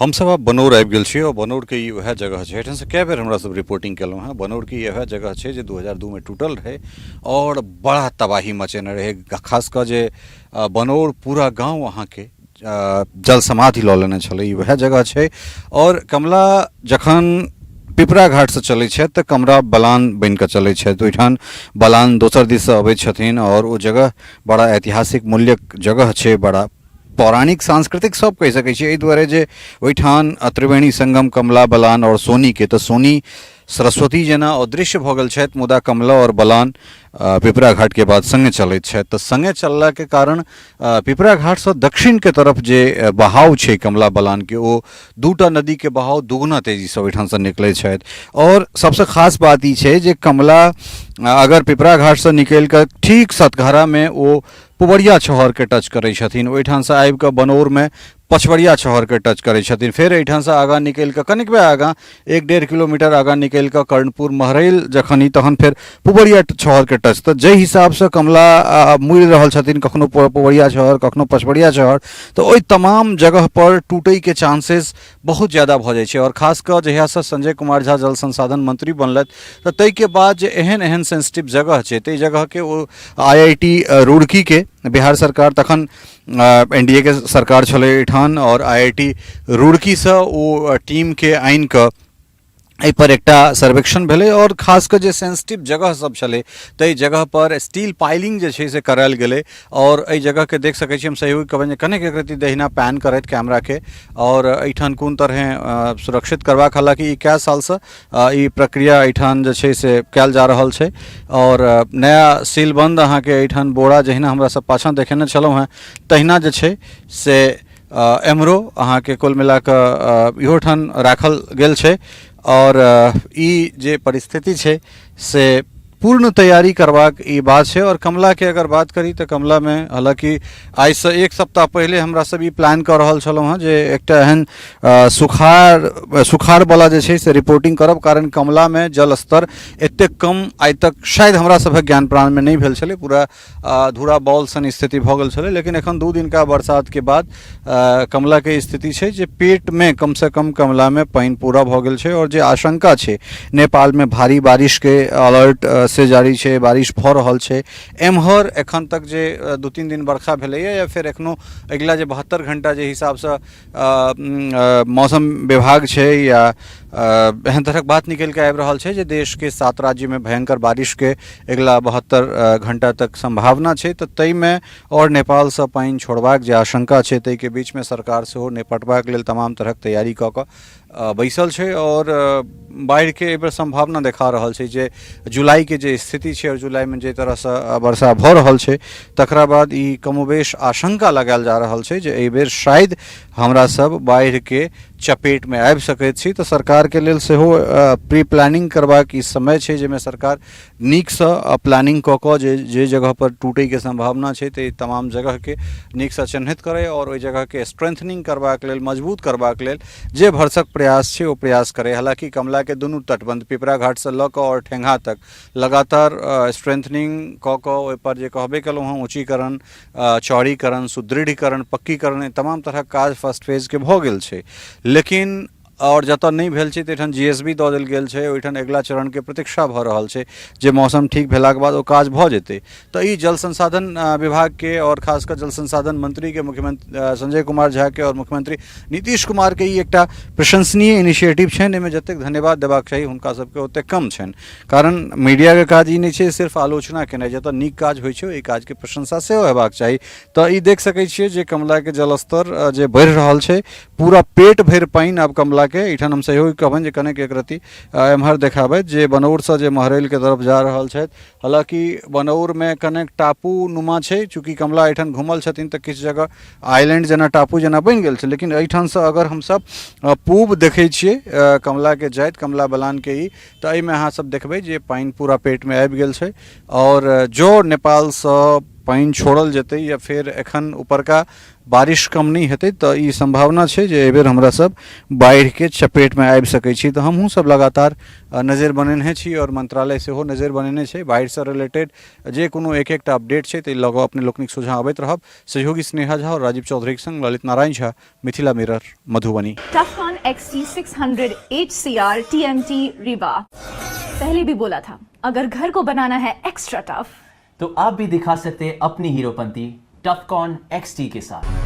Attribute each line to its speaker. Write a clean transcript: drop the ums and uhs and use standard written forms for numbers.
Speaker 1: हमसब आब बनौर आबि गेल छी और बनौरके ई वएह जगह छै। एहिठामसँ कए बेर हमरा सब रिपोर्टिंग केलहुँ हेँ। बनौरके ई वएह जगह छै जे 2002मे टूटल रहै और बड़ा तबाही मचेने रहै। खास कऽ जे बनौर पूरा गाँव अहाँके जल समाधि लऽ लेने छलै, ई वएह जगह छै। और कमला जखन पिपरा घाटसँ चलै छथि तऽ कमला बलान बनि कऽ चलै छथि, ओहिठाम बलान दोसर दिससँ अबै छथिन और ओ जगह बड़ा ऐतिहासिक मूल्यक जगह छै, बड़ा पौराणिक सांस्कृतिक सब कहि सकै छियै। एहि दुआरे जे ओहिठाम त्रिवेणी संगम कमला बलान आओर सोनीके, तऽ सोनी सरस्वती जेना अदृश्य भऽ गेल छथि, मुदा कमला आओर बलान पिपरा घाटके बाद सङ्गे चलैत छथि। तऽ सङ्गे चललाके कारण पिपरा घाटसँ दक्षिणके तरफ जे बहाव छै कमला बलानके, ओ दूटा नदीके बहाव दुगुना तेजीसँ ओहिठामसँ निकलै छथि। आओर सबसँ खास बात ई छै जे कमला अगर पिपरा घाटसँ निकलि कऽ ठीक सतघारामे ओ पुबरिया छहरके टच करै छथिन, ओहिठामसँ आबि कऽ बनौरमे पछबरिया छहरके टच करै छथिन, फेर एहिठामसँ आगाँ निकलि कऽ कनिकबे आगाँ 1-1.5 किलोमीटर आगाँ निकलि कऽ कर्णपुर महरैल जखन ई तहन फेर पुबरिया छहरके टच। तऽ जाहि हिसाबसँ कमला मुड़ि रहल छथिन, कखनो पुबरिया छहर कखनो पछबरिया छहर, तऽ ओहि तमाम जगहपर टूटैके चांसेस बहुत ज्यादा भऽ जाइ छै। आओर खास कऽ जहियासँ संजय कुमार झा जल संसाधन मंत्री बनलथि तऽ ताहिके बाद जे एहन एहन सेंसिटिव जगह छै ताहि जगहके ओ IIT रुड़कीके बिहार सरकार, तखन NDA के सरकार छलै एहिठाम, आओर IIT रुड़कीसँ ओ टीमके आनि कऽ एहिपर एकटा सर्वेक्षण भेलै आओर खास कऽ जे सेंसिटिव जगह सब छलै ताहि जगहपर स्टील पाइलिंग जे छै से करायल गेलै। आओर एहि जगहके देख सकै छी हम, सहयोगी कहबनि जे कनेक एक रत्ती दहिना पैन करथि कैमराके, आओर एहिठाम कोन तरहेँ सुरक्षित करबाक, हालाँकि ई कए सालसँ ई प्रक्रिया एहिठाम जे छै से कयल जा रहल छै। आओर नया सीलबन्द अहाँके एहिठाम बोरा जहिना हमरा सब पाछाँ देखेने छलहुँ हेँ तहिना जे छै से एम्हरो अहाँके कुल मिला कऽ इहो ठाम राखल गेल छै। आओर ई जे परिस्थिति छै से पूर्ण तैयारी करबाक ई बात छै। आओर कमलाके अगर बात करी तऽ कमलामे हालाँकि आइसँ एक सप्ताह पहिले हमरा सब ई प्लान कऽ रहल छलहुँ हेँ जे एकटा एहन सुखाड़वला जे छै से रिपोर्टिंग करब, कारण कमलामे जल स्तर एतेक कम आइ तक शायद हमरा सभक ज्ञान प्राणमे नहि भेल छलै, पूरा धूरा बॉल सन स्थिति भऽ गेल छलै। लेकिन एखन 2 दिनका बरसातके बाद कमलाके स्थिति छै जे पेटमे कमसँ कम कमलामे पानि पूरा भऽ गेल छै। आओर जे आशंका छै नेपालमे भारी बारिशके अलर्ट से जारी छै, बारिश भऽ रहल छै एम्हर एखन तक जे 2-3 दिन बरखा भेलैए या फेर एखनो अगिला जे 72 घण्टा जे हिसाबसँ मौसम विभाग छै या एहन तरहक बात निकलि कऽ आबि रहल छै जे देशके 7 राज्यमे भयंकर बारिशके अगिला 72 घण्टा तक सम्भावना छै, तऽ ताहिमे आओर नेपालसँ पानि छोड़बाक जे आशंका छै ताहिके बीचमे सरकार सेहो निपटबाक लेल तमाम तरहक तैयारी कऽ कऽ बैसल छै। आओर बाढ़िके एहिबेर सम्भावना देखा रहल छै जे जुलाइके जे स्थिति छै आओर जुलाइमे जाहि तरहसँ वर्षा भऽ रहल छै तकरा बाद ई कमोबेश आशंका लगायल जा रहल छै जे एहिबेर शायद हमरा सब बाढ़िके चपेटमे आबि सकैत छी। तऽ सरकारके लेल सेहो प्री प्लानिंग करबाक ई समय छै जाहिमे सरकार नीकसँ प्लानिंग कऽ कऽ जे जे जगहपर टूटैके सम्भावना छै ताहि तमाम जगहके नीकसँ चिन्हित करै आओर ओहि जगहके स्ट्रेंथनिंग करबाक लेल, मजबूत करबाक लेल जे भरसक प्रयास छै ओ प्रयास करै। हालाँकि कमलाके दुनू तटबन्ध पिपरा घाटसँ लऽ कऽ आओर ठेंगा तक लगातार स्ट्रेंथनिंग कऽ कऽ ओहिपर जे कहबे केलहुँ हँ ऊँचीकरण, चौड़ीकरण, सुदृढ़ीकरण, पक्कीकरण, तमाम तरहक काज फर्स्ट फेजके भऽ गेल छै। लेकिन आओर जतऽ नहि भेल छै ताहिठाम GSB दऽ देल गेल छै, ओहिठाम अगिला चरणके प्रतीक्षा भऽ रहल छै जे मौसम ठीक भेलाके बाद ओ काज भऽ जेतै। तऽ ई जल संसाधन विभागके आओर खास कऽ जल संसाधन मंत्रीके, मुख्यमंत्री संजय कुमार झाके आओर मुख्यमंत्री नीतीश कुमारके ई एकटा प्रशंसनीय इनिशिएटिव छनि। एहिमे जतेक धन्यवाद देबाक चाही हुनका सबके ओतेक कम छनि, कारण मीडियाके काज ई नहि छै सिर्फ आलोचना केनाइ, जतऽ नीक काज होइ छै ओहि काजके प्रशंसा सेहो हेबाक चाही। तऽ ई देख सकै छियै जे कमलाके जलस्तर जे बढ़ि रहल छै, पूरा पेट भरि पानि आब कमलाके। एहिठाम हम सेहो कहबनि जे कनेक एक रत्ती एम्हर देखाबथि जे बनौरसँ जे महरैलके तरफ जा रहल छथि। हालाँकि बनौरमे कनेक टापू नुमा छै, चूँकि कमला एहिठाम घूमल छथिन तऽ किछु जगह आइलैंड जेना टापू जेना बनि गेल छै। लेकिन एहिठामसँ अगर हमसब पूब देखै छियै कमलाके जाइत कमला बलानके ई, तऽ एहिमे अहाँ सब देखबै जे पानि पूरा पेटमे आबि गेल छै। आओर जँ नेपालसँ पानि छोड़ल जेतै या फेर एखन ऊपरका बारिश कम नहि हेतै तऽ ई सम्भावना छै जे एहिबेर हमरा सब बाढ़िके चपेटमे आबि सकै छी। तऽ हमहूँ सब लगातार नजरि बनेने छी आओर मंत्रालय सेहो नजरि बनेने छै। बाढ़िसँ रिलेटेड जे कोनो एक एकटा अपडेट छै ताहि लऽ कऽ अपने लोकनिक सोझाँ अबैत रहब। सहयोगी स्नेहा झा आओर राजीव चौधरीक संग Lalit Narayan Jha, Mithila mirror, Madhubani.
Speaker 2: टफकॉन XT600 HCR TMT Rewa. पहले भी बोला था, अगर घर को बनाना है एक्स्ट्रा टफ
Speaker 3: तो आप भी दिखा सकते हैं अपनी हीरोपंती टफकॉन XT के साथ।